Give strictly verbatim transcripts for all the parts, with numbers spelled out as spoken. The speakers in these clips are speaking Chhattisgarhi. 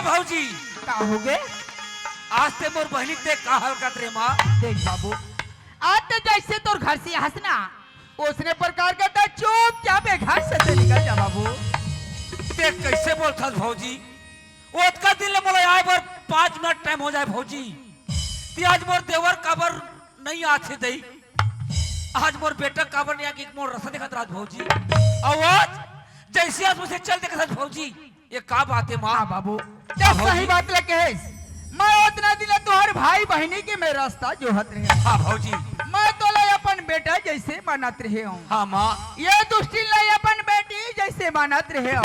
भौजी। का होगे? आज ते मोर बहिनी ते का हाल करत रे माँ? देख बाबू, आज ते जइसे तोर घर से हस ना, ओसने प्रकार के ते चुपचाप ए घर से ते निकल जा बाबू। ते कइसे बोलथस भौजी? ओतका दिन ले मोला आए बर पाँच मिनट टाइम हो जाए भौजी। ते आज मोर देवर काबर नइ आथे दई? आज मोर बेटा काबर नइ आके मोर रस्ता देखत रहत भौजी? अउ आज जइसे आज मोर से चल देखत हस भौजी, ये का बात हे माँ? हाँ बाबू, हाँ जब भौजी। सही बात ल कहेस। मैं ओतना दिन ले तोहर भाई बहिनी के मैं रस्ता जोहत रहेंव। हाँ भौजी। मैं तोला अपन बेटा जइसे मानत रहेंव। हाँ माँ। ये दुष्टिन ला अपन बेटी जइसे मानत रहेंव।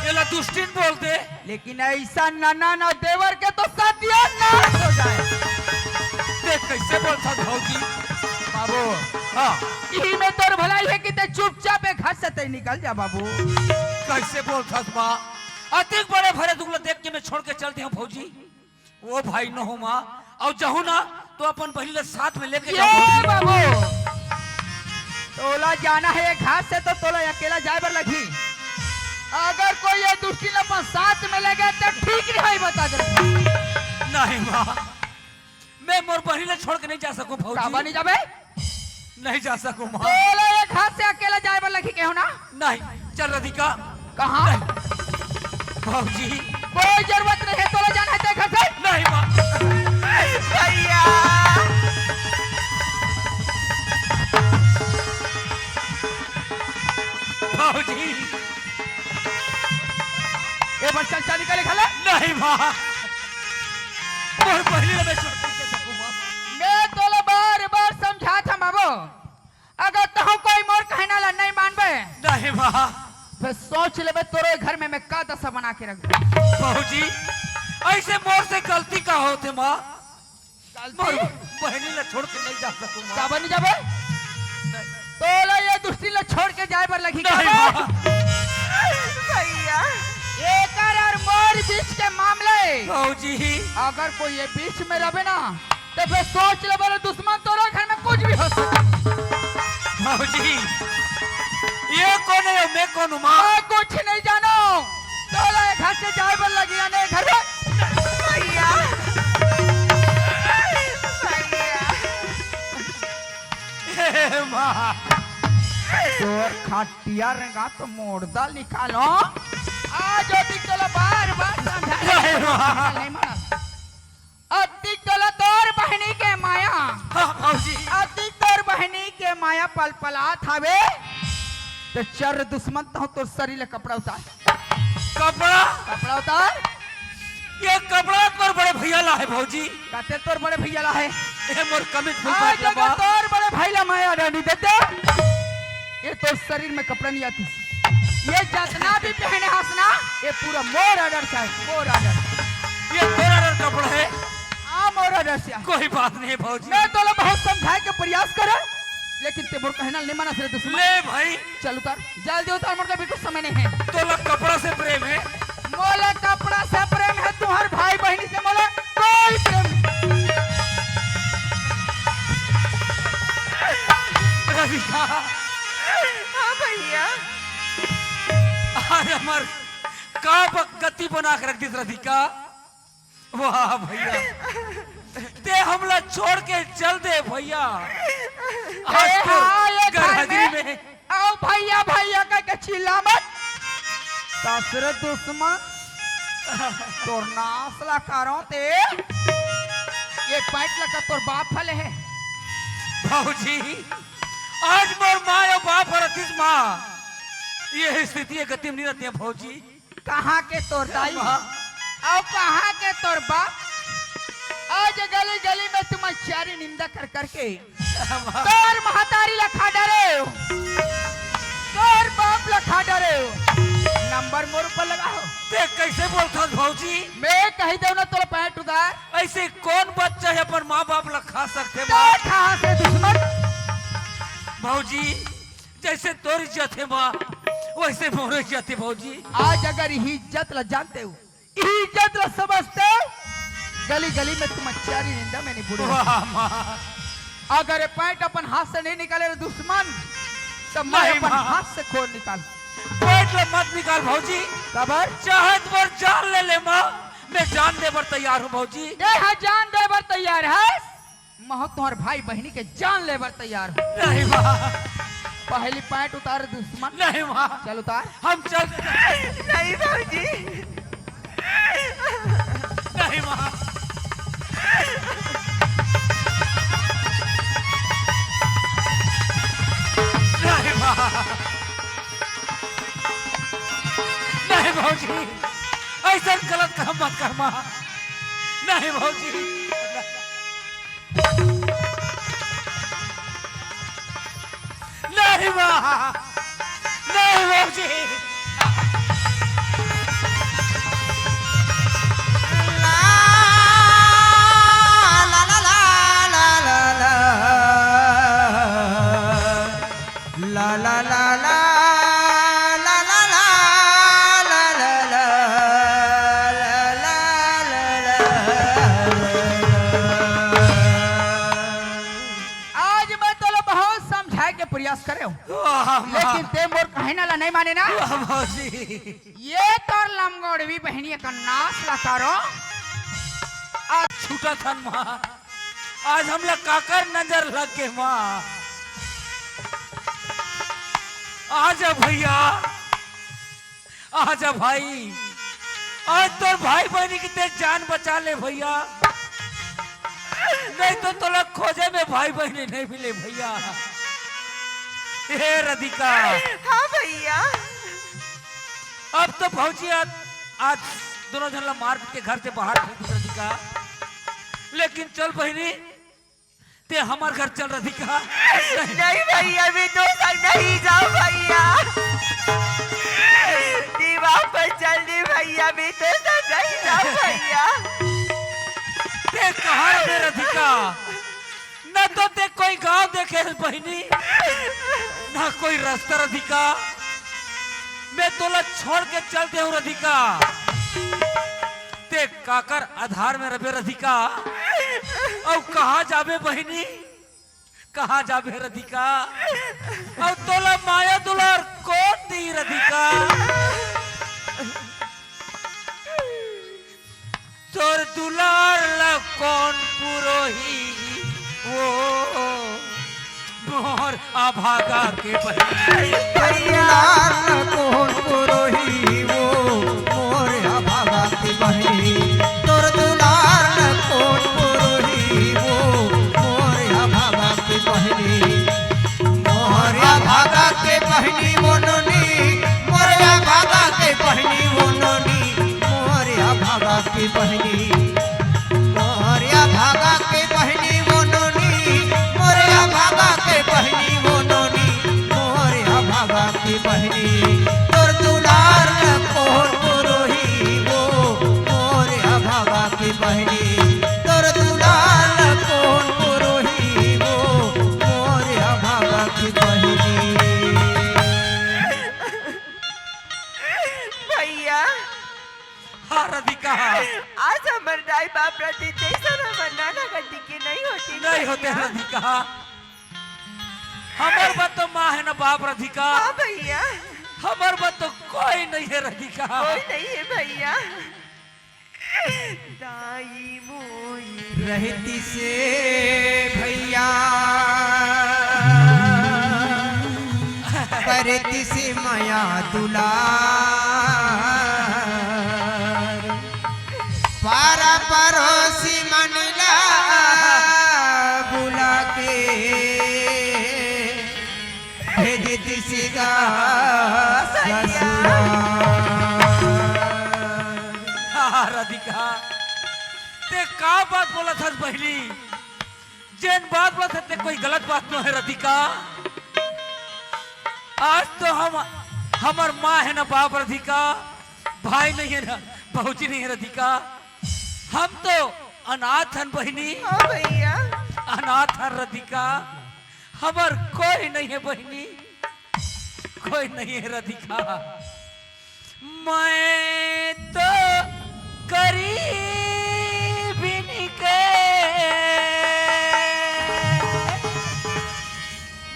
एला दुष्टिन बोल दे। लेकिन अइसन ननद अउ देवर के तो सत्यानाश हो जाए। ते कइसे बोलथस भौजी? बाबू, हाँ। इही में तोर भलाई हे कि ते चुपचाप ए घर से ते निकल जा बाबू। कइसे बोलथस माँ? अतिक बड़े भरे दुख ल देख के मैं छोड़ के चल देंव भौजी। ओ भाई नोहूँ माँ, अउ जाहूँ ना तो अपन बहिनी ल साथ में लेके ये जाहूँ भौजी। बाबू, तोला जाना हे ए घर से तो तोला अकेला जाए बर लगही। अगर कोई ये दुष्टिन ल अपन साथ में लेगे तो ठीक नइ होही, बता दे। नहीं माँ, मैं मोर बहिनी ल छोड़ के नइ जा सकूँ भौजी। काबर नइ जाबे? नइ जा सकूँ माँ। तोला ए घर से अकेला जाए बर लगही केहेंव ना? नहीं, चल राधिका। कहाँ? नहीं। भौजी। कोई जरूरत नइ हे तोला जाना हे ते घर से। नहीं माँ। भैया। भौजी। ए बस चल, चल निकल, निकल। नहीं माँ। मोर बहिनी ल मैं छोड़ के नइ जा सकूँ माँ। मैं तोला बार-बार समझात हँव बाबू। अगर तहूँ कोई मोर कहना ला नइ मानबे, नहीं माँ। फेर सोच लेबे तोरो घर में मैं का दशा बना के रख दूँ। भौजी, अइसे मोर से गलती का होथे माँ? गलती? मोर बहिनी ला छोड़ के नइ जा सकूँ माँ। काबर नइ जाबे? नहीं। तोला ये दुष्टिन ला छोड़ के जाए बर लगही नहीं काबर? माँ। भैया। एकर अउ मोर बीच के मामले। भौजी। अगर कोई ये बीच में रहबे ना, त फेर सोच ले, बोले दुश्मन तोरो घर में कुछ भी हो सकथे। भौजी, ये कोन हे अउ मैं कोन हूँ माँ? मैं कुछ नइ जानँव। तोला ए घर से जाए बर लगही, नहीं घर में। भैया। भैया। ए माँ। तोर खटिया रेंगा तो मोड़ दाल निकालो। आज ओती तोला बार-बार समझा नहीं माँ। नहीं मानस। अतिक तोला तोर बहिनी के माया। हाँ, भौजी। अतिक तोर बहिनी के माया पलपलात हवे। त चल दुश्मन, तहूँ तोर शरीर ले कपड़ा उतार। कपड़ा? कपड़ा उतार। ये कपड़ा तोर बड़े भैया ला हे, भौजी। कते तोर बड़े भैया ला हे? ए मोर कमीज फुल आज बात अगर लबा। तोर बड़े भाई ला मैं order नइ देतेंव, ये तोर शरीर में कपड़ा नइ आतिस। ये जतना भी पहने हस ना, ये पूरा मोर order से हे, मोर order। ये तोर order कपड़ा हे? हाँ, मोर order से हे। कोई बात नहीं भौजी। मैं तोला बहुत समझाए के प्रयास करेंव, लेकिन ते मोर कहना नइ मानस रे दुश्मन। ले भाई। चल उतार, जल्दी उतार, मोर करा बिल्कुल समय नइ हे। तोला कपड़ा से प्रेम हे? मोला कपड़ा से प्रेम हे, तुँहर भाई बहिनी से मोला कोई प्रेम नहीं। राधिका। हाँ भैया। आज हमर का ब-, गति बना के रख दिस राधिका। वाह भैया, ते हमला छोड़ के चल दे भैया। आज ए, तो हाँ, ये घर घर हाजिरी में। में। अउ भैया, भैया कह के चिल्ला मत। ससुर दुश्मन, तोर नास ला करँव ते। ये पैंट ला का तोर बाप ह ले हे? भौजी, आज मोर माँ अउ बाप ह रतिस माँ, ये स्थिति, ये गति में नइ रहतिस भौजी। कहाँ के तोर दाई? माँ। अउ कहाँ के तोर बाप? आज गली गली में तुमन चारी निंदा कर करके माँ। तोर महतारी ला खा डरेव, तोर बाप ला खा डरेव। नंबर मोर ऊपर लगाहू। ते कइसे बोलथस भौजी? मैं कहि देंव ना तोला पैंट उतार। अइसे कोन बच्चा हे अपन माँ बाप ला खा सकथे माँ? ते खा से दुश्मन। भौजी, जइसे तोर इज्जत हे माँ, वइसे मोरो इज्जत हे भौजी। आज अगर इही इज्जत ला जानतेव, इही इज्जत ला समझतेव, गली गली में तुमन चारी निंदा में नइ बूड़े। वाह माँ। अगर ये पैंट अपन हाथ से नइ निकाले रे दुश्मन, त मैं नहीं अपन माँ। हाथ से खोल निकाल। पैंट ला मत निकाल भौजी। काबर? चाहे त मोर जान ले ले माँ, मैं जान दे बर तैयार हूँ भौजी। ते हा जान दे बर तैयार हस? महूँ तुँहर भाई बहिनी के जान ले बर तैयार हूँ। नहीं माँ। पहली पैंट उतार दुश्मन। नहीं माँ। चल उतार। हम चल। नहीं भौजी। नहीं माँ। नहीं माँ। नहीं भौजी, ऐसा गलत काम मत कर माँ। नहीं भौजी। नहीं माँ, नहीं भौजी। आज मैं तोला बहुत समझाए के प्रयास करे हूँ, वाह, माँ। लेकिन ते मोर कहना ला नहीं माने ना। वाह, भौजी। ये तोर लमगोड़वी बहिनी का नाश ला तारो। आज छूटा थन माँ, आज हमला काकर नजर लग गे माँ। आजा भैया, आजा भाई, आज तोर भाई बहिनी के ते जान बचा ले भैया, नहीं तो तोला खोजे में भाई बहिनी नहीं मिले भैया। हे राधिका। हाँ भैया। अब तो भौजी आज, आज दोनों झन ला मार के घर से बाहर फेंक दे राधिका, लेकिन चल बहिनी, ते हमर घर चल राधिका। नहीं भैया, मैं तो संग नहीं जाऊँ भैया। ती वापस चल दी भैया, मैं तो संग नहीं जाऊँ भैया। ते कहाँ रे राधिका? ना तो ते कोई गांव देखे हे बहिनी, ना कोई रास्ता राधिका। मैं तोला छोड़ के चल दे हूँ राधिका। ते काकर आधार में रबे राधिका, अउ कहाँ जाबे बहिनी, कहाँ जाबे राधिका? अउ तोला माया दुलार कोन दी राधिका? तोर दुलार ला कोन पुरोही वो मोर अभागा के बहिनी। तोर दुलार ला कोन पुरोही वो मोर अभागा के बहिनी। तोर दुलार ला कोन पुरोही वो मोर अभागा के बहिनी। मोर अभागा के बहिनी वो नोनी, मोर अभागा के बहिनी वो नोनी, मोर अभागा के बहिनी। मोर अभागा के बहिनी वो नोनी, मोर अभागा के बहिनी वो नोनी, मोर अभागा के बहिनी। तोर दुलार ला कोन पुरोही वो मोर अभागा के बहिनी। तोर दुलार ला कोन पुरोही वो मोर अभागा के बहिनी। भैया। हाँ राधिका। आज हमर दाई बाप रहती, जैसन हमर नाना गड्डी के नहीं होती नहीं होते भैया। राधिका। हमर बर तो माँ हे ना बाप राधिका। हाँ भैया। हमर बर तो कोई नहीं हे राधिका। कोई नहीं हे भैया। दाई मोई रहती से भैया, करती से मया दुलार, पारा परोसी मन ला बुला के भेजती से गा ससुरार। हाँ, राधिका, ते का बात बोलत हस बहिनी? जेन बात बोलत हस ते कोई गलत बात नोहे राधिका। आज तो हम, हमर माँ हे ना बाप राधिका, भाई नहीं हे ना, भौजी नहीं हे राधिका। हम तो अनाथ हन बहिनी। हाँ भैया। अनाथ हन राधिका, हमर कोई नहीं हे बहिनी, कोई नहीं हे राधिका। मैं तो गरीबिन के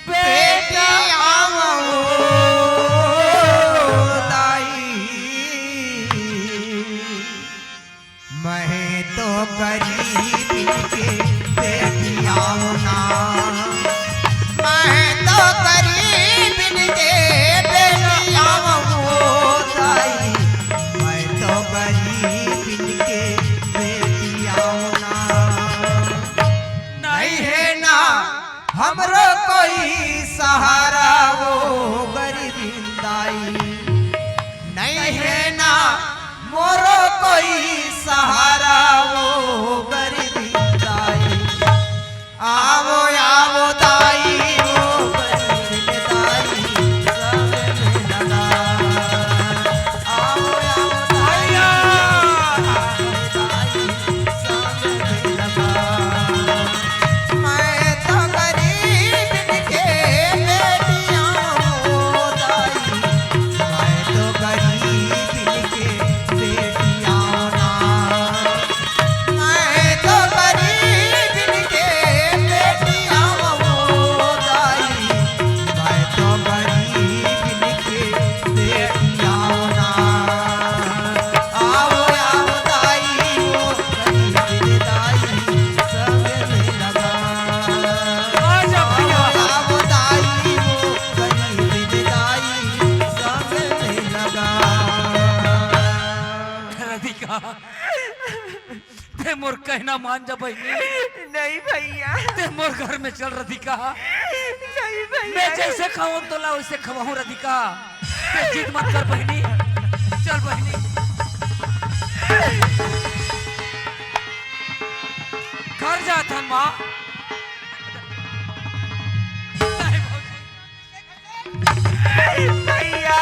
बेटी बेटी आवो आवो दाई। मैं तो गरीब के बेटी आंव ना, मैं तो गरीब के बेटी आंव ओ दाई, मैं तो गरीब के बेटी आंव ना। नहीं हे ना हमरो कोई सहारा ओ गरीब दाई, नहीं हे ना मोरो कोई सहारा ओ गरीब दाई। आवो, आवो दाई, ओ गरीब दाई, संग में लगा। आवो, आवो दाई, भैया। ओ गरीब दाई, संग में लगा। मैं तो गरीब के बेटी आंव ओ दाई, मैं तो गरीब के बेटी आंव ना, मैं तो गरीब के बेटी आंव ओ दाई, मैं तो गरीब के बेटी आंव ना। आवो, आवो दाई, ओ गरीब दाई, संग में लगा। आजा भैया। आवो, आवो दाई, ओ गरीब दाई, संग में लगा। राधिका, ते मोर कहना मान जा बहिनी। नहीं भैया। ते मोर घर में चल राधिका। नहीं भैया। मैं जैसे खवाऊं तोला वैसे खवाऊं राधिका। ते जिद मत कर बहिनी। चल बहिनी। घर जाथन माँ। नहीं भौजी। भैया,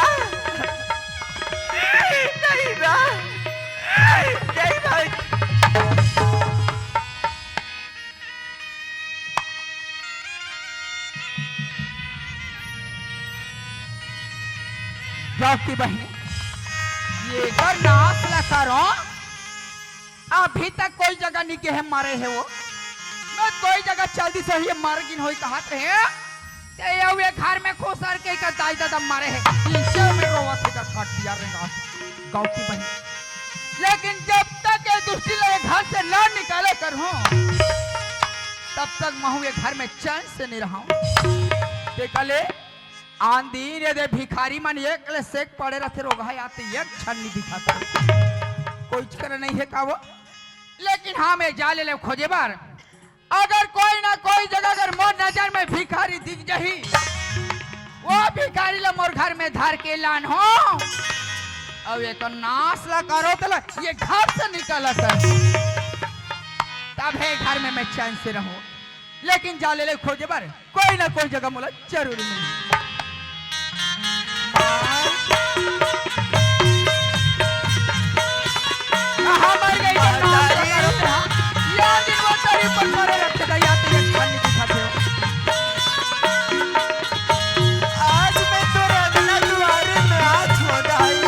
नहीं बा। नहीं भाई। गौती बहिनी, ये कर नाश ला करो। अभी तक कोई जगह नहीं के हे मरे हे वो। मैं कोई जगह चल दिस होही मर गिन होही कहत हे। ते अउ ये घर में खुसर के एकर दाई ददा मरे हे। इसे में रोवत हे एकर खटिया रेंगात। गौती बहिनी। लेकिन जब तक ये दुष्टी ला ये घर से ना निकाले करहूं, तब तक महूं ये घर में चैन से नहीं रहूं। ते कले आन दिन ये दे भिखारी मन एक ले सेक पड़े रथे, रोगहा आते एक क्षण नहीं दिखाता। कोई चक्कर नहीं है का वो? लेकिन हाँ, मैं जा ले, ले खोजे बर। अगर कोई ना कोई जगह अगर मोर नजर में भिखारी दिख जाही, वो भिखारी ला मोर घर में धर के लान हो। अब ये तो नाश ला करो तो ला, ये घर से निकल कर। तब है घर में मैं चैन से रहूं। लेकिन जा ले, ले खोजे बर कोई ना कोई जगह मोला जरूर मिलही। कहाँ मर गई तो नाम तो करो ते, हाँ? या दिन वो तरी पर मरे रखे दा, या तो ये खाली दिखाते हो। आज मैं तोर अंगना दुआरे में आत हों दाई।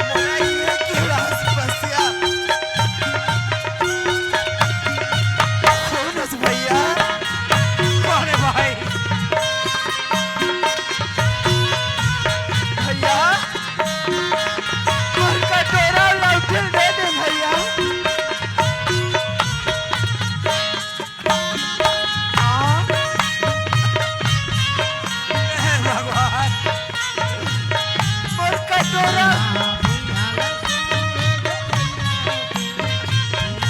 मोला ये गिलास बसिया। कौन हस भैया? कौन है भाई? भैया, मोर कटोरा लौटिल दे दे भैया। हाँ? हे भगवान, मोर कटोरा।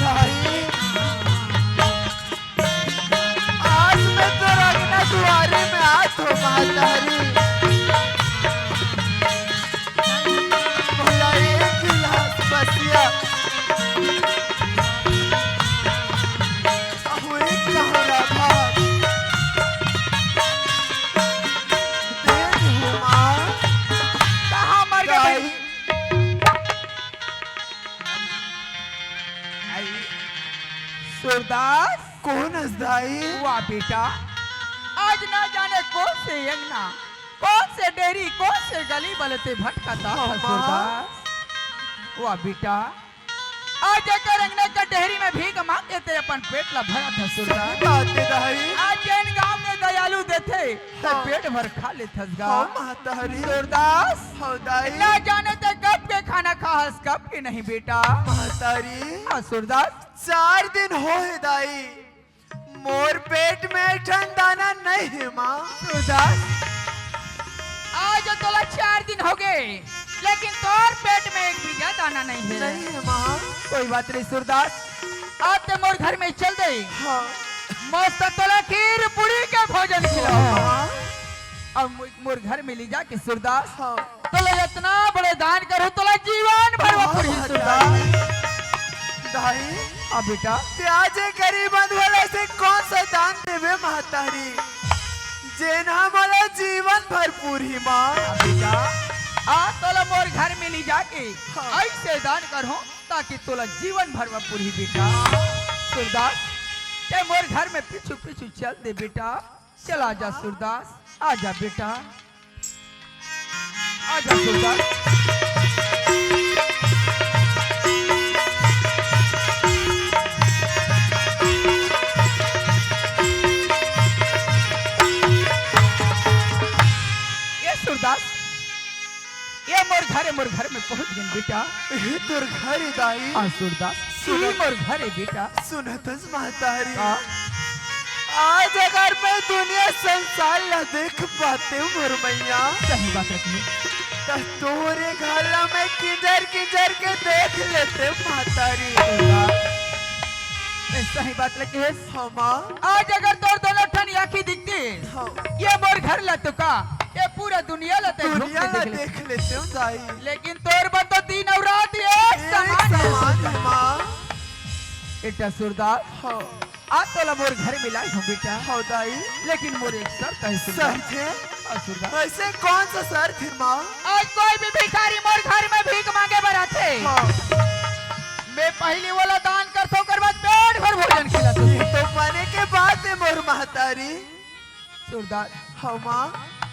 भाई, आज मैं तोर अंगना दुआरे में आत हों महतारी। मोला एक गिलास बसिया। अहो एक कहरा भात। दे दे हो माँ। कहाँ मर गए दाई। भाई? आई। सूरदास। कौन हस दाई? वाह बेटा, आज ना जाने कौन से अंगना, कौन से डेरी, कौन से गली बले ते भटकत हस माँ। सूरदास। वाह बेटा, आज एकर अंगना के डेरी में भीख मांग के ते अपन पेट ला भरत हस सूरदास। सही बात है दाई। आज जेन गांव में आलू देथे, त हाँ। पेट भर खा लेथस गा। हाँ, महतारी। सूरदास, हाँ, दाई। ना जाने ते कब के खाना खाहस, कब के नहीं, बेटा। महतारी। हाँ, सूरदास। चार दिन हो हे, दाई। मोर पेट में एक ठन दाना नहीं हे, माँ। सूरदास, आज तोला चार दिन हो गए, लेकिन तोर पेट में एक बीजा दाना नहीं हे। नहीं हे, माँ। कोई बात नहीं, सूरदास। आज ते मोर घर में चल दे। हाँ। मस्त तोला खीर पूरी के भोजन खिलाहूं। हाँ। अब मु-, मोर घर में ले जाके सूरदास, हाँ। तोला इतना बड़े दान करूं, तोला जीवन भर वो हाँ, पूरी दाई। सूरदास। दाई। हाँ बेटा। ते आज ये गरीब अधवाला से कौन सा दान देवे महतारी, जेन हा मोला जीवन भर पूरी, माँ। हाँ बेटा, आ तोला मोर घर में ले जाके हाँ। ऐसे दान करहूं ताकि तोला जीवन भर में पूरी, बेटा। सूरदास, ते मोर घर में पीछू पीछू चल दे, बेटा। चला जा सूरदास, आजा बेटा, आजा सूरदास। ए सूरदास, ए मोर घर, ए मोर घर में पहुंच गेन बेटा। ए तोर घर हे दाई। हाँ सूरदास, सुन। ए मोर घर हे बेटा। सुनतस महतारी। हाँ। आज अगर मैं दुनिया संसार ला देख पातेंव मोर मैया, सही बात रखिए। त तोरे घर ला मैं किंजर किंजर के देख लेतेंव महतारी। सूरदास, ए सही बात लगे हे। हाँ माँ। आज अगर तोर दोनों ठन आँखी दिखती, हाँ। ए मोर घर ला तो का, ए पूरा दुनिया ला ते घूम दुनिया के ला देख ले। देख लेतेंव दाई। लेकिन तोर बर तो दिन अउ रात एक एक समान हे। समान हे माँ। बेटा सूरदास, हाँ। आज तोला मोर घर में लाए हंव बेटा। हाँ दाई। लेकिन मोर एक शर्त हे सूरदास। शर्त हे? हाँ सूरदास। ऐसे कौन सा शर्त हे माँ? आज कोई भी भिखारी मोर घर में भीख मांगे बर आथे। हाँ। मैं पहिली ओला दान करथंव, ओकर बाद पेट भर भोजन खिलाथंव। ये तो बने के बात हे मोर महतारी। सूरदास। हाँ माँ।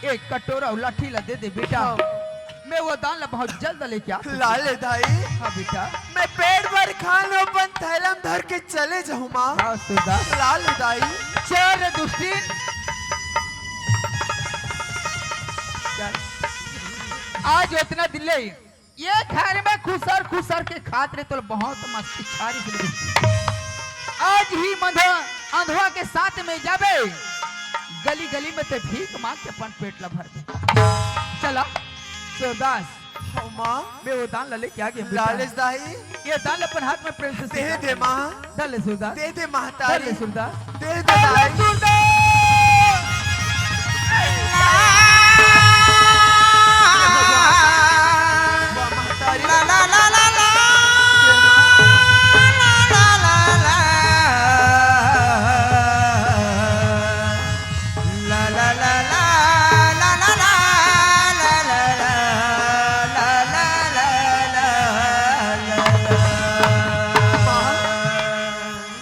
एक कटोरा अउ लाठी ला दे दे बेटा। हाँ। मैं वो दान ला बहुत जल्द लेके आथंव। ला ले दाई। हाँ बेटा। मैं पेट भर खा लूं, अपन थैला में धर के चले जाहूं माँ। हाँ सूरदास। ला ले दाई। चल रे दुष्टी। चल। आज ओतना दिन ले ये घर में खुसर खुसर के खात रहे तो बहुत मस्ती छारी के लगे। आज ही मंधा अंधवा के साथ में जाबे, गली गली में ते भीख मांग के अपन पेट ला भर दे। चला सूरदास, हाँ माँ। मैं वो दान ला लेके आ गेंव बेटा। ला ले दाई। ये दान ला अपन हाथ में प्रेम से दे स्वीकार दे कर। माँ। धर ले सूरदास। दे दे महतारी। धर ले सूरदास। दे दे दाई। सूरदास। वाह महतारी। ला, ला, ला, ला, ला। ला, ला, ला, ला। माँ,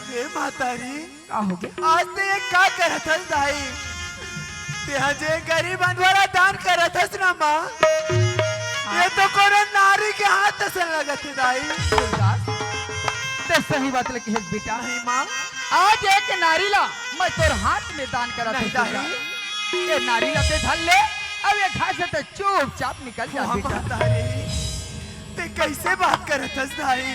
हे महतारी, का हो गे? आज ते ये का करत हस दाई? तेहा जे गरीब अधवाला दान करत हस ना माँ, हाँ। ये तो कोनो नारी के हाथ असन लगत हे दाई। सूरदास, ते सही बात ल कहे बेटा। नहीं माँ। आज एक नारी ला मैं तोर हाथ में दान करत हस दाई। ये नारी ला ते धर ले, अउ ये घर से ते चुपचाप निकल जा वाह बेटा। महतारी, ते कैसे बात करत हस दाई?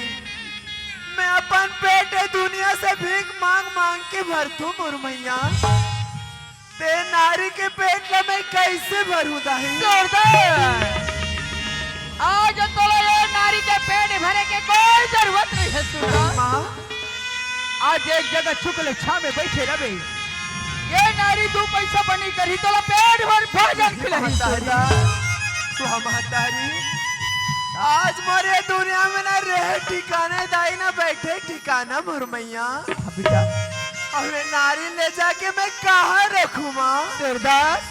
मैं अपन पेट ए दुनिया से भीख मांग मांग के भरथों मोर मैया। ते नारी के पेट ला मैं कैसे भरूं दाई? सूरदास, आज तोला ये नारी के पेट भरे के कोई जरूरत नहीं है सूरदास। माँ। आज एक जगह चुक ले छांव में बैठे रहे। ये नारी दू पैसा बनी करही तोला पेट भर भोजन खिलाही महतारी, सूरदास। वाह महतारी, आज मोर ये दुनिया में ना रहे ठिकाना दाई, ना बैठे ठिकाना मोर मैया। हाँ बेटा। अउ ये नारी ले जाके मैं कहाँ रखूं माँ? सूरदास,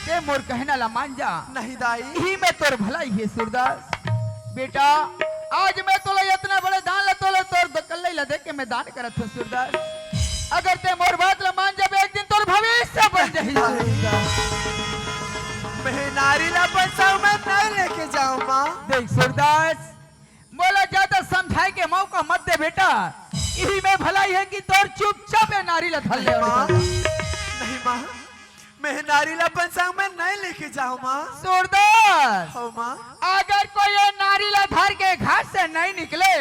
ते मोर कहना ला मान जा। नहीं दाई। इही में तोर भलाई हे सूरदास। बेटा, आज मैं तोला इतना बड़े दान ला तोला तोर द-, कल्लई ला देके मैं दान करत हूँ सूरदास। अगर ते मोर बात ला मान जाबे, एक दिन तोर भविष्य बन जाही सूरदास। मैं नारी ला अपन संग में नहीं लेके जाऊं माँ। देख सूरदास, मोला ज्यादा समझाए के मौका मत दे बेटा। इही में भलाई हे कि तोर चुपचाप ए नारी ला धर ले। माँ, नहीं माँ, मैं नारी ला अपन संग में नहीं लेके जाऊँ माँ। सूरदास, हो माँ। अगर कोई ये नारी ला धर के घर से नहीं निकले,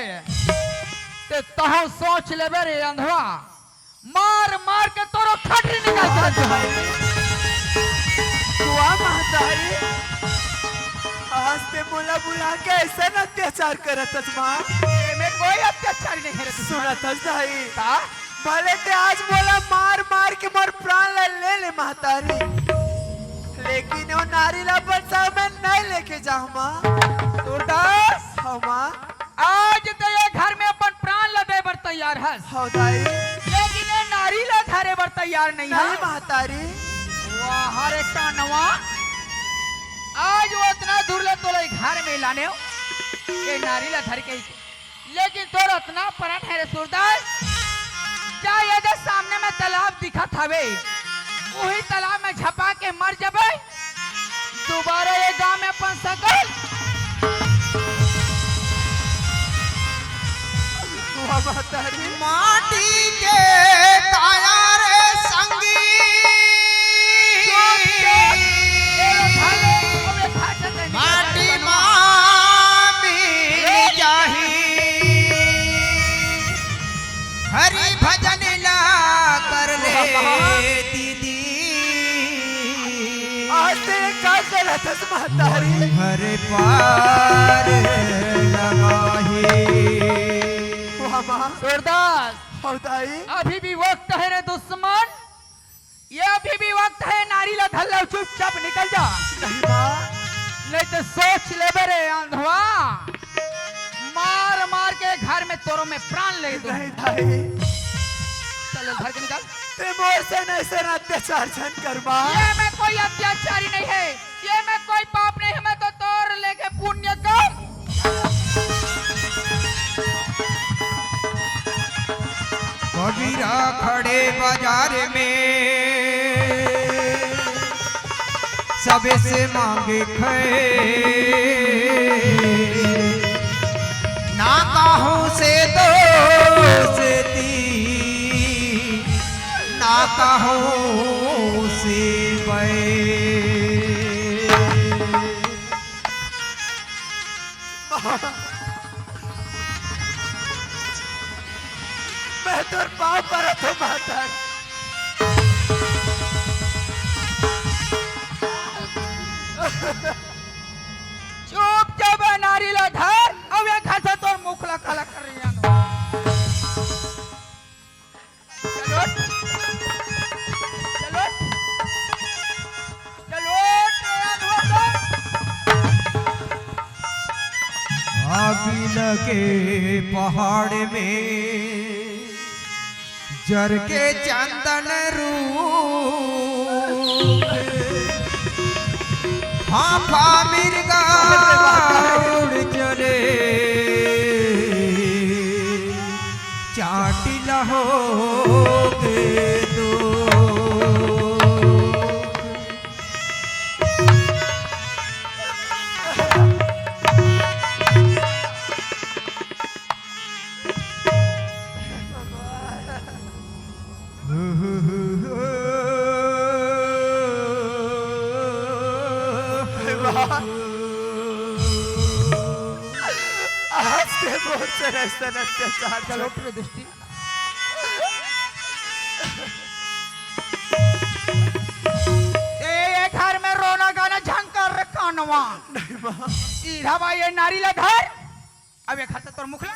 तो तहु सोच लेबे रे अंधवा, मार मार के तोरो खटरी निकाल के रख देबो। वाह महतारी, आज ते मोला बुला के ऐसा अत्याचार करत हस माँ। एमे कोई अत्याचार नहीं है रे। सुनत हस दाई, का? भले ते आज मोला मार मार के मोर प्राण ला ले ले महतारी, लेकिन वो नारी ला अपन संग में नहीं लेके जाऊँ माँ। सूरदास, हाँ माँ। आज ते ये घर में अपन प्राण ला दे बर तैयार हस। हाँ दाई। लेकिन ये नारी ला धरे बर तैयार नहीं नहीं हस। महतारी। वाह रे कानवा, आज वो अतना दूर ले तोला घर में लाने हो, ये नारी ला धर के, लेकिन तोर अतना परान है रे सूरदास, जा ये दे सामने में तालाब दिखत हवे, वही तालाब में झपा के मर जबे, दोबारा ये गांव में अपन सकल। वाह महतारी। माटी के काया रे संगी, चुप, चुप। ए, भाले, अबे भाषा से नहीं माटी बनवा। माँ मिल जाही, हरि भजन ला कर ले वाह। दीदी। आज ते का करत हस महतारी? हर पार लगाही। वाह माँ। सूरदास, हो दाई। अभी भी वक्त है रे दुश्मन, ये अभी भी वक्त है, नारी ला धर ले, चुपचाप निकल जा। नहीं माँ। नहीं तो सोच लेबे रे अंधवा, मार मार के घर में तोरो में प्राण ले दूँ। नहीं दाई। चल घर के निकल। ते मोर से नहीं से अत्याचार झन कर माँ। ये में कोई अत्याचारी नहीं है, ये में कोई पाप नहीं है, मैं तो तोर लेके पुण्य कम। कबीरा खड़े बाजार में सबसे मांगे खैर, ना कहूँ से दोस्ती, ना कहूँ से बैर। मैं तोर पाँव परत हूँ, माता। चुपचाप नारी ला धर, अउ ये घर से तोर मुख ला काला कर रही है। चलो। चलो। चलो, तैयार हो जाओ। आग लगे पहाड़ में, जर के चंदन रूख। हाँ, मिर्गा उड़ चले, चाटी लहोगे दो। आज के मोर से ऐसा अत्याचार चलो, चलो। प्रिय दृष्टि। ए, ये घर में रोना गाना झंकार रे कानवा। नहीं माँ। सीधा बा ये नारी ला धर। अब ये खाता तोर मुखला।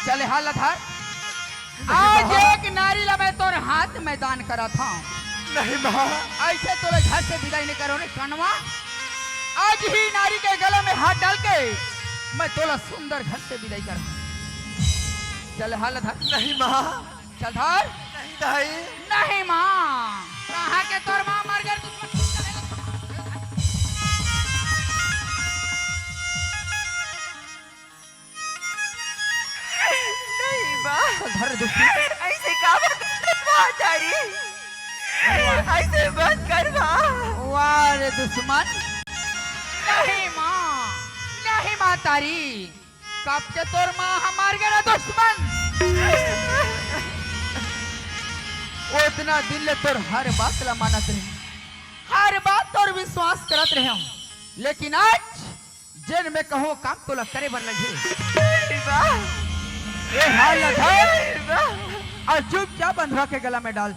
चले हाल धर। आज एक नारी ला मैं तोर हाथ में दान करत हूँ। नहीं माँ। ऐसे तोला घर से विदाई नहीं करो रे कनवा। आज ही नारी के गले में हाथ डाल के मैं तोला सुंदर घर से विदाई करूँ। चल हाल धर। नहीं माँ। चल धर। नहीं दाई। नहीं माँ। कहाँ के तोर माँ मर गए, तू नहीं माँ। धर दुखी। ऐसे का बात महतारी? अइसे मत कर माँ। वाह रे दुश्मन। नहीं माँ, नहीं महतारी, कब के तोर माँ हमार गेला दुश्मन। ओतना दिन ले तोर हर बात ला मानत रहे, हर बात तोर विश्वास करत रहे हूँ, लेकिन आज जेन मैं कहूँ काम तोला करे बर लगही। नहीं बा। ए हार ला धर। नहीं बा। अउ चुपचाप अंधवा के गला में डाल।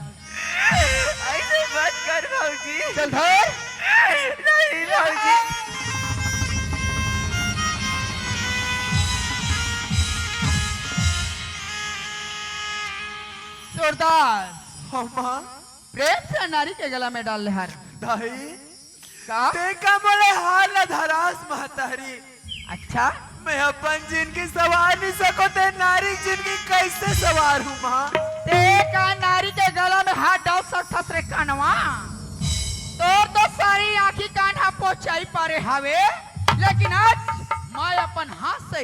अइसे मत कर भौजी। चल धर। नहीं भौजी। सूरदास। हाँ माँ। प्रेम से नारी के गला में डाल ले हार। दाई, का? ते का मोले हार ला धरास महतारी? अच्छा? मैं अपन जिनगी सवार नहीं सको, ते नारी जिनगी कैसे सवार हूँ माँ? ते का नारी के गला में हाथ डाल सकथस रे कनवा? तोर तो सारी आँखी कान हा पोछाई पारे हावे, लेकिन आज मैं अपन हाथ से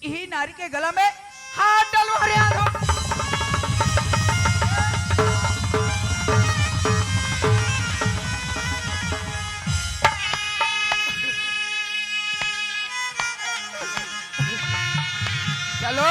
इही नारी के गला में हाथ डलवा रे आनो। चलो।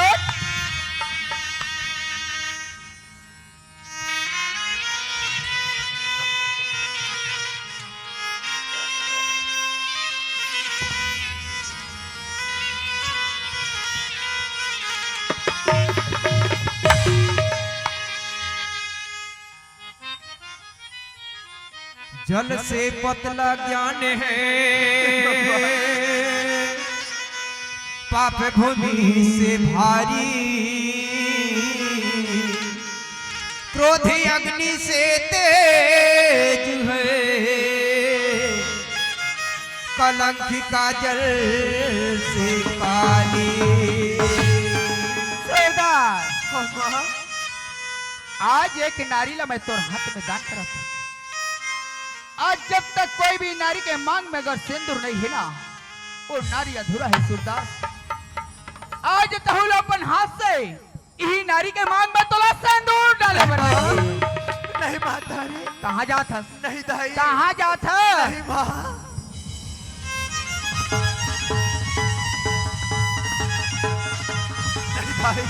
जल से पतला ज्ञान है, पाप भूमि से भारी, क्रोध अग्नि से तेज है, कलंक काजल से काली। सरदार, हाँ, हाँ। आज एक नारी ला मैं तोर हाथ में दान करत हूँ। आज जब तक कोई भी नारी के मांग में अगर सिंदूर नहीं हिला, वो नारी अधूरा है सूरदास। आज तहूँ ला अपन हाथ से इही नारी के मांग में तोला सिंदूर डाले बर लगही। नहीं महतारी। कहाँ जात हस? नहीं दाई। कहाँ जात हस? नहीं माँ। नहीं दाई।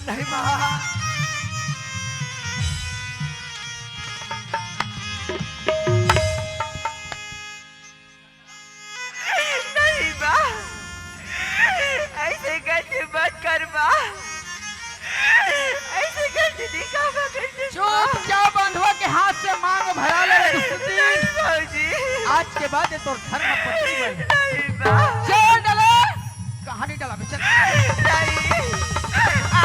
नहीं माँ। नहीं बा, अइसे गलती मत कर बा, अइसे गलती नहीं करबा, गलती मत। चुपचाप अंधवा के हाथ से मांग भरा ले रे दुष्ट। नहीं भौजी। आज के बाद ये तोर धर्म पत्नी बन। नहीं बा। चल डले। कहानी डला बे, चल। नहीं। आ।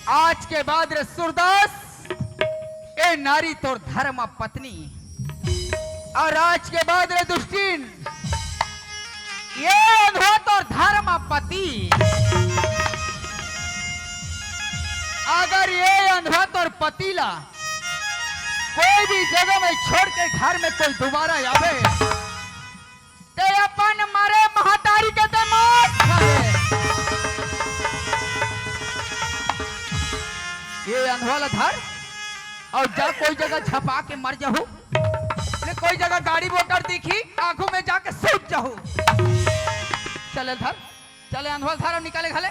आज के बाद रे सूरदास, ए नारी तोर धर्म पत्नी, अउ आज के बाद रे दुष्टिन, ये अंधवा तोर धर्म पति। अगर ये अंधवा तोर पति ला कोई भी जगह में छोड़ के घर में कोई दोबारा आवे, ते अपन मरे महतारी के ते मौत खावे। ये अंधवा ला धर अउ जा कोई जगह छपा के मर जाहू। ले कोई जगह गाड़ी मोटर दिखी, आगू में जाके सूत जाहू। चले धर, चले अंधवा ला धर अउ निकाले घले।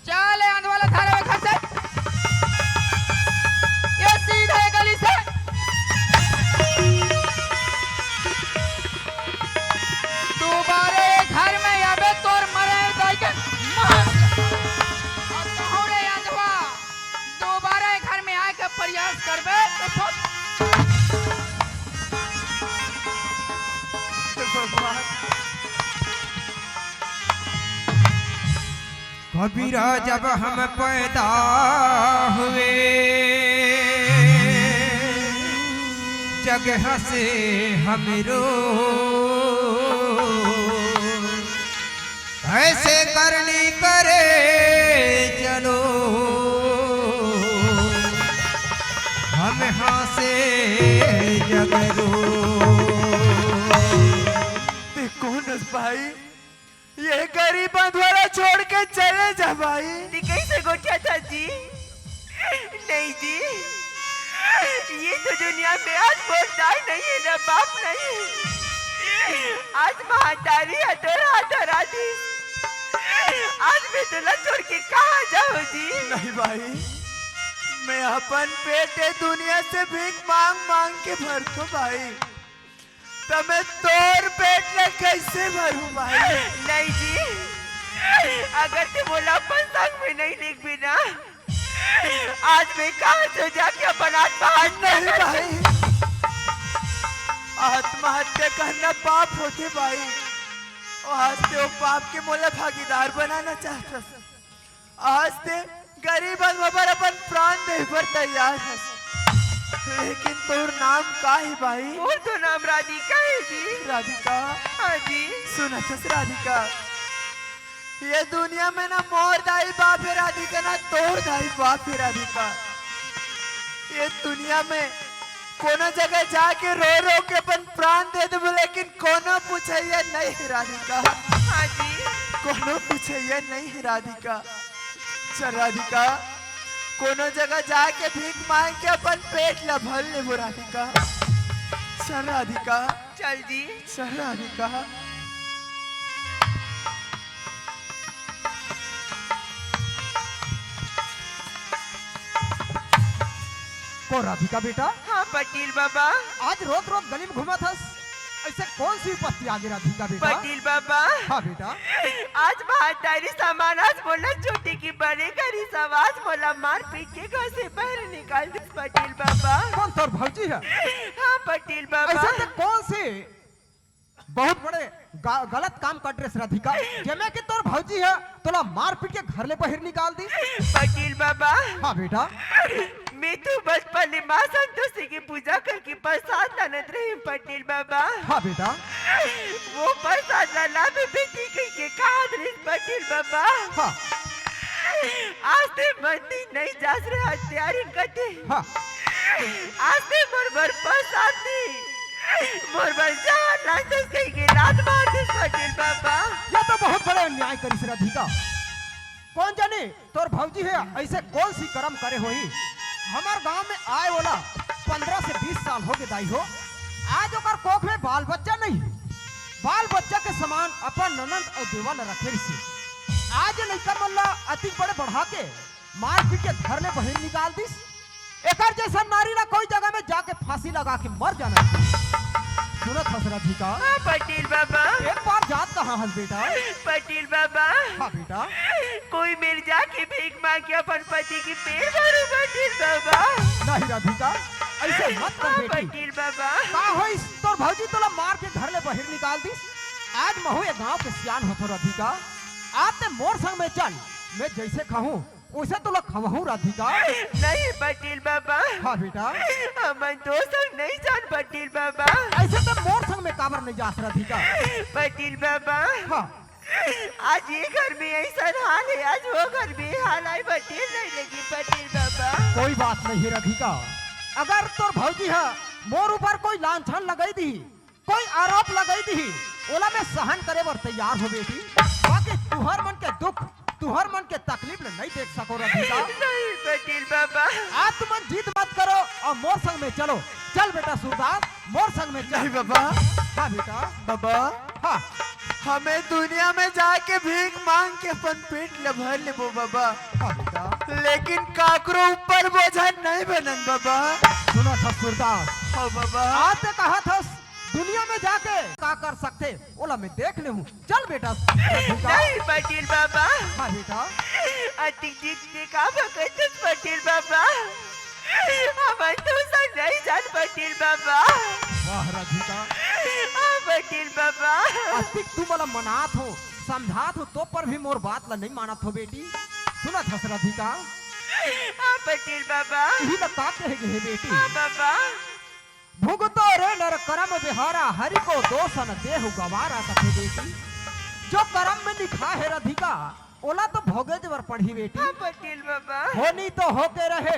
चले अंधवा ला धर अउ घर से। ये सीधे गली से। दोबारा ये घर में आबे तोर मरे दाई के मार। अउ तोहरे अंधवा दोबारा ये घर में आए के प्रयास करबे तो फट। कबीरा, जब हम पैदा हुए, जगह से हमरो ऐसे करनी करे चलो, हम हासे जगरो। ते कौन अस भाई? ये गरीब बंधुआ ला छोड़ के चले जा भाई। ते कैसे गोठियाथस जी? नहीं जी, ये तो दुनिया में आज मोर दाई नहीं है, ना बाप नहीं है। आज महतारी ह तोर हाथ धरा दिस। आज मैं तोला छोड़ के कहाँ जाऊँ जी? नहीं भाई, मैं अपन पेट ए दुनिया से भीख मांग मांग के भरथों भाई। त मैं तोर पेट ला कैसे भरूं भाई? नहीं जी, अगर ते मोला अपन संग में नहीं लेगबे ना, आज मैं कहाँ से जाके अपन आत्महत्या नहीं कर भाई, आत्महत्या करना पाप होथे भाई। अउ आज ते ओ पाप के मोला भागीदार बनाना चाहथस। आज ते गरीब बंधुआ बर अपन प्राण दे बर तैयार हस, लेकिन तोर नाम का हे भाई? मोर तो नाम राधिका हे जी। राधिका? हाँ जी। सुनथस राधिका, ये दुनिया में ना मोर दाई बाप हे राधिका, ना तोर दाई बाप हे राधिका। ये दुनिया में कोनो जगह जाके रो रो के अपन प्राण दे देबो, लेकिन कोनो पूछइया नहीं हे राधिका। हाँ जी। कोनो पूछइया नहीं हे राधिका। चल राधिका, कोनो जगह जाके भीख मांग के अपन पेट ला भर लेबो राधिका। चल राधिका। चल जी। चल राधिका। को राधिका बेटा? हाँ पटेल बाबा। आज रोज रोज गली में घूमत हस, ऐसे कौन सी विपत्ति आगे राधिका बेटा? पटेल बाबा। हाँ बेटा। आज महतारी समान आज मोला छोटे की बड़े करिस, आज मोला मार पीट के घर से बाहर निकाल दिस पटेल बाबा। कौन तोर भौजी हे? हाँ पटेल बाबा। ऐसा तो कौन से बहुत बड़े ग-, गलत काम कर डरेस राधिका, जेमे कि तोर भौजी हे तोला मार पीट के घर ले बाहर निकाल दिस? पटेल बाबा। हाँ बेटा। मैं तो बचपन ले माँ संतोषी की पूजा करके प्रसाद लानत रहिंव पटेल बाबा। हाँ बेटा। वो प्रसाद ला लाबे बेटी कहिके कहत रहिस पटेल बाबा। हाँ। आज ते मंदिर नहीं जास रे हत्यारिन कथे। हाँ। आज ते मोर बर प्रसाद नहीं, मोर बर जहर लानथस कहिके लात मार दिस पटेल बाबा। ये तो बहुत बड़े अन्याय करिस राधिका। कौन जाने तोर भौजी हे ऐसे कौन सी करम करे होही। हमर गांव में आए वाला पन्द्रह से बीस साल होगे दाई हो, आज ओकर कोख में बाल बच्चा नहीं हे। बाल बच्चा के समान अपन ननंद अउ देवर ला रखे रहिसे। आज ये लइका मन ला अतिक बड़े बढ़ा के मार पीट के घर ले बाहर निकाल दिस। एकर जैसन नारी ला कोई जगह में जाके फांसी लगा के मर जाना चाहिए। सुनत हस राधिका? हाँ पटेल बाबा। एक बार जात कहाँ हस बेटा? पटेल बाबा। हाँ बेटा। कोई मेर जाके भीख मांग के अपन पति के पेट भरूं पटेल बाबा। नहीं राधिका, ऐसे मत कर हाँ बेटी। पटेल बाबा। का होइस तोर भौजी तोला मार के घर ले बाहर निकाल दिस? आज महू ये गांव के सियान होथों राधिका। आज ते मोर संग में चल, मैं जैसे कहूँ उसे तोला खवाहूँ राधिका। नहीं पटेल बाबा। हाँ बेटा। हमन तो संग नहीं जान पटेल बाबा। ऐसे तो मोर संग में काबर नहीं जास राधिका? पटेल बाबा। हाँ। आज ये घर में ऐसा हाल हे, आज वो घर में हाल आए पटेल नहीं लगी पटेल बाबा। कोई बात नहीं राधिका, अगर तोर भौजी हे मोर ऊपर कोई लांछन लगाई दी, कोई आरोप लगाई दिही, ओला मैं सहन करे बर तैयार हों बेटी। बाकी तुहर मन के दुख, तुहर मन के तकलीफ ल नहीं देख सकों राधिका। नहीं पटेल बाबा। आज तुमन जिद मत करो अउ मोर संग में चलो। चल बेटा सूरदास, मोर संग में चल। नहीं बाबा। हाँ बेटा। बाबा। हाँ। हमें दुनिया में जाके भीख मांग के अपन पेट ल भर लेबो बाबा। हाँ बेटा। लेकिन काकरो ऊपर बोझा नहीं बनन बाबा। सुनत हस सूरदास। हाँ बाबा। आज ते कहत हस दुनिया में जाके का कर सकथे, ओला मैं देख लेहूँ। चल बेटा। नहीं पटेल बाबा। हाँ बेटा। अतिक जिद के का बकत हस पटेल बाबा? हमन तो संग नहीं जान पटेल बाबा। वाह राधिका। हाँ पटेल बाबा। अतिक तुमन ला मनात हों, समझात हो तो पर भी मोर बात ला नहीं मानत हो बेटी। सुनत हस राधिका? हाँ पटेल बाबा। इही ला का कहे गे हे बेटी? हाँ बाबा। भुगतो रे नर करम बिहारा, हरि को दोष न देहु गवारा, कथे बेटी। जो करम में लिखा हे राधिका, ओला तो भोगे बर पड़ही बेटी। हाँ पटेल बाबा। होनी तो होके रहे,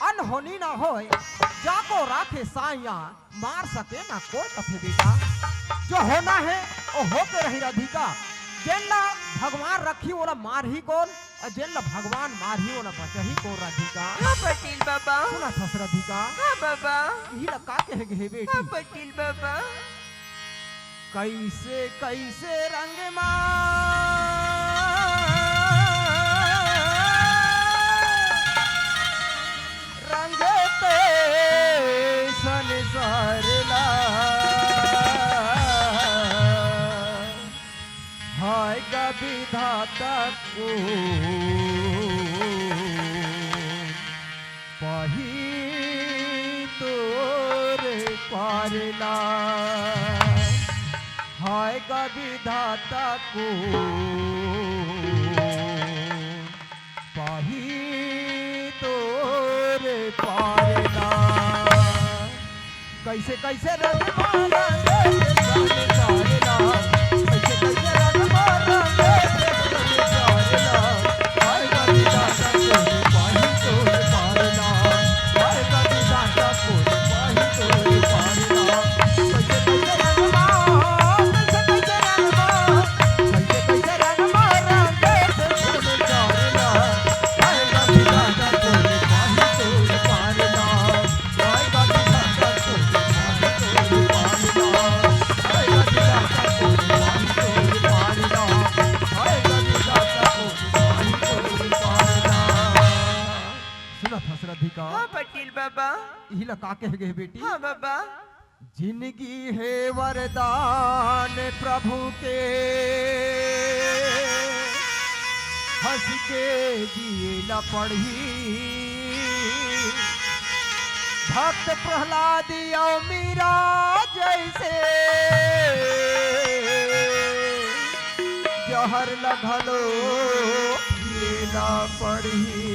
अनहोनी ना होय, जाको राखे साइया, मार सके ना कोई, कथे बेटा। जो होना हे, वो होके रही राधिका। जेन ला भगवान रखही, ओला मारही कोन, अउ जेन ला भगवान मारही, ओला बचही कोन राधिका। हाँ पटेल बाबा। सुनत हस राधिका? हाँ बाबा। इही ला का कहे गे हे बेटी? हाँ पटेल बाबा। कइसे कइसे रंग मा रंगते संसार ला, हाय गा विधाता को पाही तोर पारला, हाय गा विधाता को पाही तोर पारला। कइसे कइसे रंग माला रे, जाने जाने ला। कइसे कइसे रंग माला रे, जाने जाने ला। हाय कभी दादा तोरे पाही तोरे पारला। हाय कभी दादा तोरे पाही तोरे पारला। कइसे कइसे रंग मा, कइसे कइसे रंग मा, कइसे कइसे रंग मा रंग तोरे पारला। हाय कभी दादा तोरे पाही तोरे पारला। सुनत हस राधिका? हाँ पटेल बाबा। इही ला का कहे गे हे बेटी? हाँ बाबा। जिनगी हे वरदान प्रभु के, हंस के जिए ला पड़ही। भक्त प्रहलाद अउ मीरा जइसे, जहर ला घलो पिए ला पड़ही।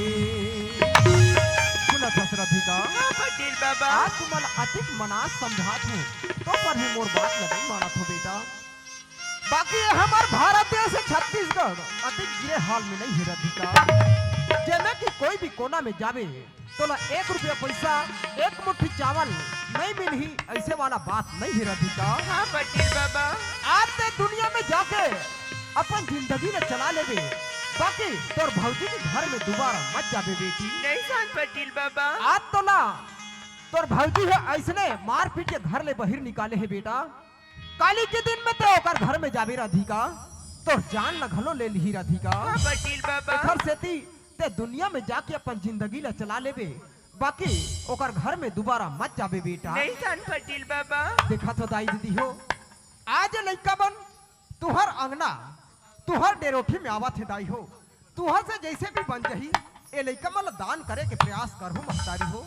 सुनत हस राधिका? हाँ पटेल बाबा। आज तुमन अतिक मनास समझात हो, तो पर भी मोर बात ला नहीं मानत हो बेटा। बाकी ये हमर भारत देश हे छत्तीसगढ़, अतिक गिरे हाल में नहीं हे राधिका, जेमे कि कोई भी कोना में जाबे, तोला एक रुपया पइसा, एक मुट्ठी चावल नहीं मिलही, अइसे वाला बात नहीं हे राधिका। हाँ पटेल बाबा। आज ते दुनिया में जाके अपन जिंदगी ला चला लेबे, बाकी तोर भौजी के घर में दुबारा मत जाबे बेटी। नहीं जान पटेल बाबा। आज तोला तोर भौजी हे अइसने मारपीट के घर ले बहिर निकाले हे बेटा। काली के दिन में ते ओकर घर में जाबे राधिका, तोर जान ला घलो ले लिही राधिका। हाँ पटेल बाबा। एखर सेती ते दुनिया में जाके अपन जिंदगी ला चला लेबे, बाकी ओकर घर में दुबारा मत जाबे बेटा। नहीं जान पटेल बाबा। देखत हो दाई दीदी हो, आज लइका मन तुहर अंगना, तुहर डेरोठी में आवत हे दाई हो, तुहर से जइसे भी बन जाही, ए लइका मन ला दान करे के प्रयास करहू महतारी हो।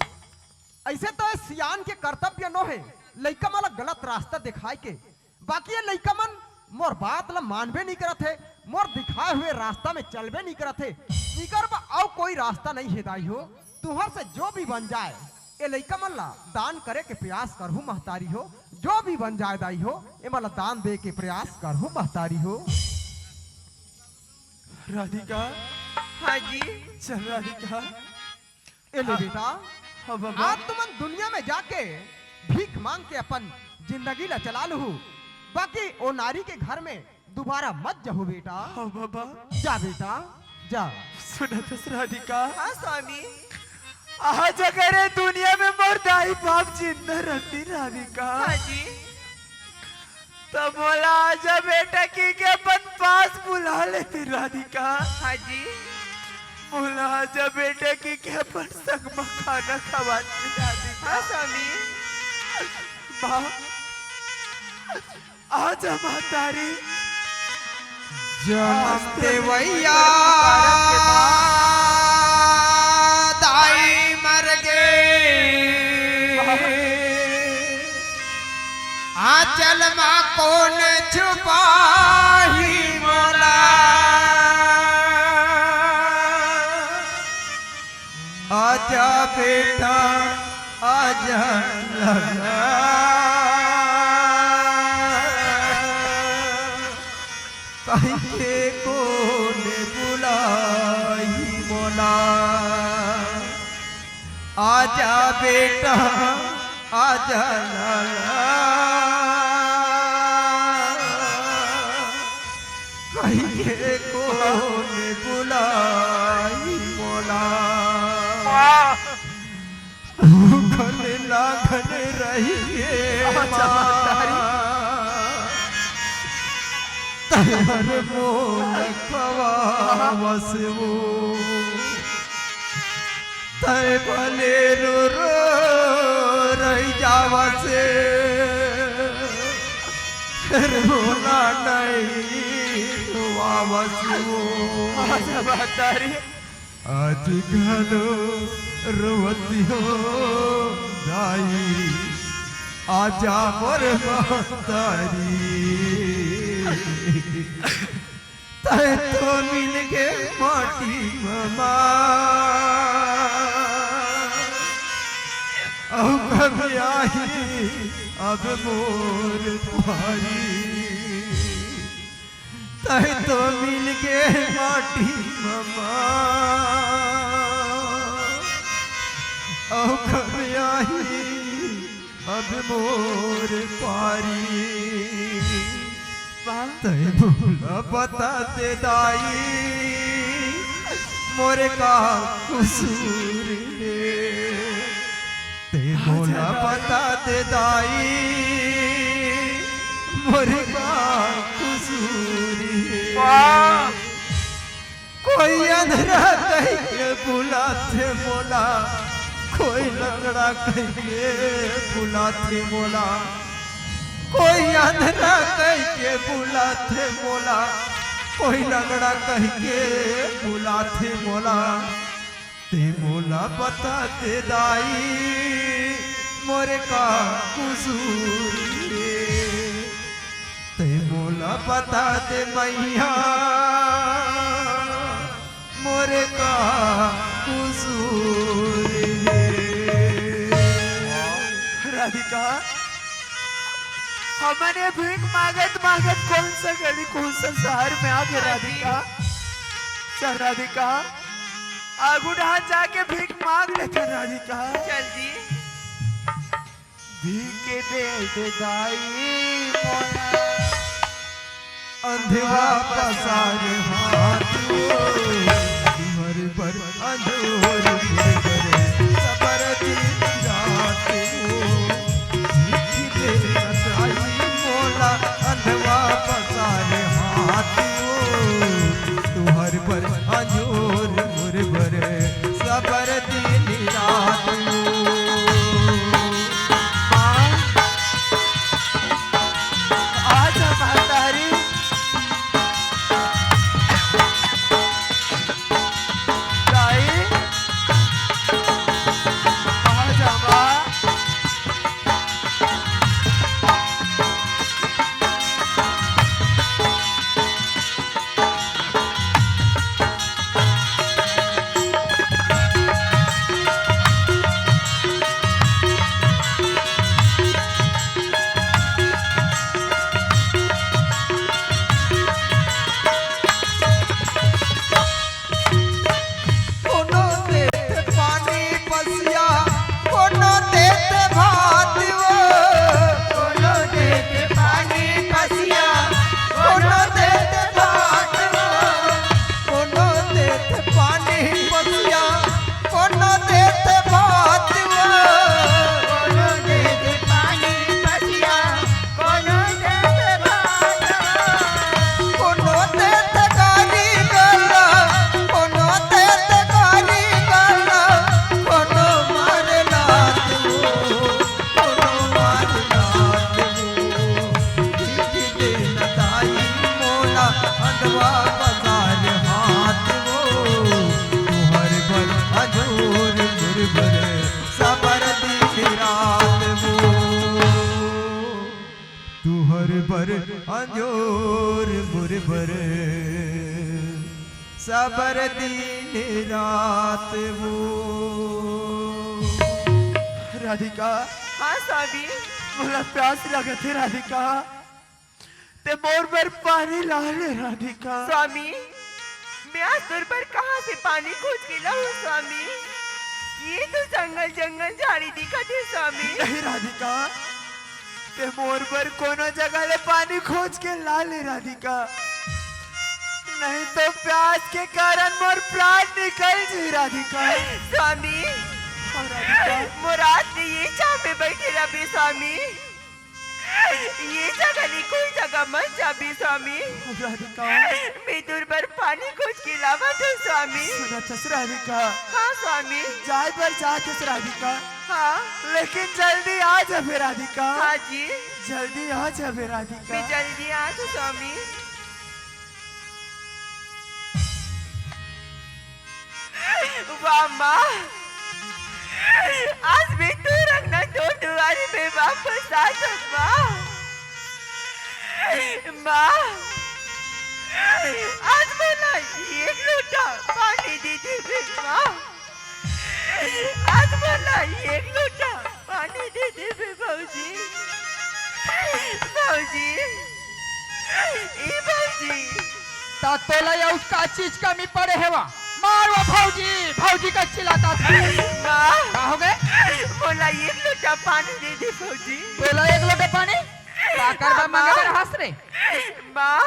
अइसे तो ए सियान के कर्तव्य नो हे लइका मन ला गलत रास्ता देखाय के, बाकी ए लइका मन मोर बात ला मानबे नइ करत हे, मोर दिखाय हुए रास्ता में चलबे नइ करत हे। इकर बर अउ कोई रास्ता नइ हे दाई हो, तुहर से जो भी बन जाय, ए लइका मन ला दान करे के प्रयास करहू महतारी हो, जो भी बन जाय दाई हो, एमन ला दान दे के प्रयास करहू महतारी हो। राधिका। हाँ जी। चल राधिका। ए ले हाँ। बेटा, हाँ बाबा। आज तुमन दुनिया में जाके भीख मांग के अपन जिंदगी ला चला लूहू, बाकी ओ नारी के घर में दुबारा मत जाहू बेटा। हाँ बाबा। जा बेटा, जा। सुनत हस राधिका? हाँ स्वामी। आज अगर ए दुनिया में मोर दाई बाप जिंदा रहती राधिका, हाँ जी। त मोला आजा बेटा कहिके अपन पास बुला लेती राधिका। हाँ जी। मोला आजा बेटा कहिके अपन संग म खाना खवाती राधिका। हाँ स्वामी। माँ, आजा महतारी। जनम देवैया दाई मर गे, आंचल मा कोन छुपाही मोला। आजा बेटा, आजा लला, कहिके कोन बुलाही मोला। आजा बेटा, आजा लला, कहिके कोन बुलाही मोला। भूखन लागन रहिगे माँ, तैं हर मोला खवावस वो। तैं भले रो रो रहि जावस, फेर मोला नइ रोवावस वो। आज घलो रोवत हो दाई, आजा मोर महतारी। तैं तो मिलगे माटी म माँ, अउ कब आही अब मोर पारी। तैं तो मिलगे माटी म माँ, अउ कब आही अब मोर पारी। तैं मोला बता दे दाई, मोर का कसूर हे। तैं मोला बता दे दाई, मोर का कसूर हे। कोई अंधरा कहिके बुलाथे मोला, कोई लंगड़ा कहिके बुलाथे मोला, कोई अंधरा कहिके बुलाथे मोला, कोई लंगड़ा कहिके बुलाथे मोला। तैं मोला बता दे दाई, मोर का कसूर हे। तैं मोला बता दे मइया, मोर का कसूर हे। राधिका, हमन ये भीख मांगत मांगत कौन सा गली, कौन सा शहर में आ गए राधिका। चल राधिका, आगू डहार जाके भीख मांग लेथन राधिका। चल जी। भीख दे दे दाई मोला। अंधवा पसारे हाथ वो, तुहर बर अंजोर गुजर, सबर दिन रात वो। भीख दे दाई मोला, अंधवा पसारे हाथ वो, तुहर बर अंजोर मोर बर, सबर दिन रात वो। माँ, आजा महतारी। दाई, आजा माँ। कोनो देत पानी पसिया, कोनो देत भात वो। कोनो देत पानी पसिया, कोनो देत भात वो। कोनो देत पानी पसिया, कोनो देत भात वो। कोनो देत पानी पसिया, कोनो देत भात। कोनो देत गारी गला, कोनो देत गारी गला, कोनो मारे लात वो, कोनो मारे लात वो। भीख दे न दाई मोला, अंधवा पसारे हाथ वो, तुहर बर अंजोर मोर बर, सबर दिन रात वो। तुहर बर अंजोर मोर बर, सबर दिन रात वो। राधिका। हाँ स्वामी। मोला प्यास लगत हे राधिका, ते मोर बर पानी ला ले राधिका। स्वामी, मैं आज तोर बर कहाँ से पानी खोज के लाऊं स्वामी? ये तो जंगल जंगल झाड़ी दिखत हे स्वामी। नहीं राधिका, ते मोर बर कोनो जगह ले पानी खोज के ला ले राधिका, नहीं तो प्यास के कारण मोर प्राण निकल जी राधिका। स्वामी, हाँ राधिका। मोर आज ले ये छाँव में बैठे रहबे स्वामी, ये जगह नहीं कोई जगह मत जाबे स्वामी। राधिका। मैं तोर बर पानी खोज के लावत हूँ स्वामी। सुनत हस राधिका। हाँ स्वामी। जाए बर जात हस राधिका। हाँ। लेकिन जल्दी आ जाबे राधिका। हाँ जी। जल्दी आ जाबे राधिका। मैं जल्दी आ जाऊँ स्वामी। वाह माँ, आज मैं तोर अंगना तोर दुआरी में वापस आ जाऊँ माँ। माँ, आज मोला एक लोटा पानी दे दे माँ। आज मोला एक लोटा पानी दे देबे भौजी। भौजी, ए भौजी। ता तोला अउ का चीज कमी पड़े हे वा? मार वा भौजी, भौजी का चिल्लात हे। माँ। का हो गे? मोला एक लोटा पानी दे दे भौजी। तोला एक लोटा पानी? का करबा माँ। मांगे बर हंस रे? माँ,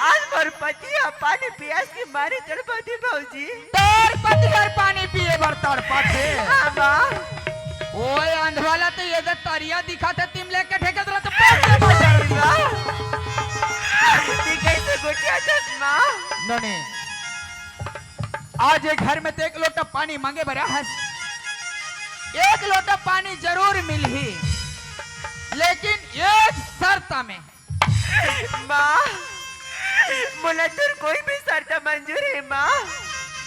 आज मोर पति ह पानी पियास के मारे तड़पत हे भौजी। तोर पति हर पानी पिए बर तड़पत हे? हाँ माँ। ओए अंधवाला, तो ये दे तरिया दिखत हे, तिम लेके ठेके तोला तो पानी पिए बर तड़पत हे। माँ, तैं कैसे गोठियाथस माँ? नोनी, आज ये घर में ते एक लोटा पानी मांगे बर आहस, एक लोटा पानी जरूर मिलही, लेकिन एक शर्त में। माँ, मोला तोर कोई भी शर्त मंजूर हे माँ।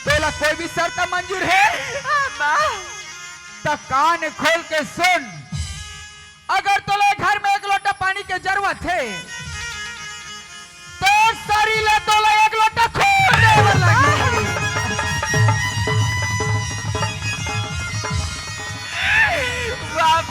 तोला कोई भी शर्त मंजूर हे? हाँ माँ। त कान खोल के सुन, अगर तोला घर में एक लोटा पानी के जरूरत हे,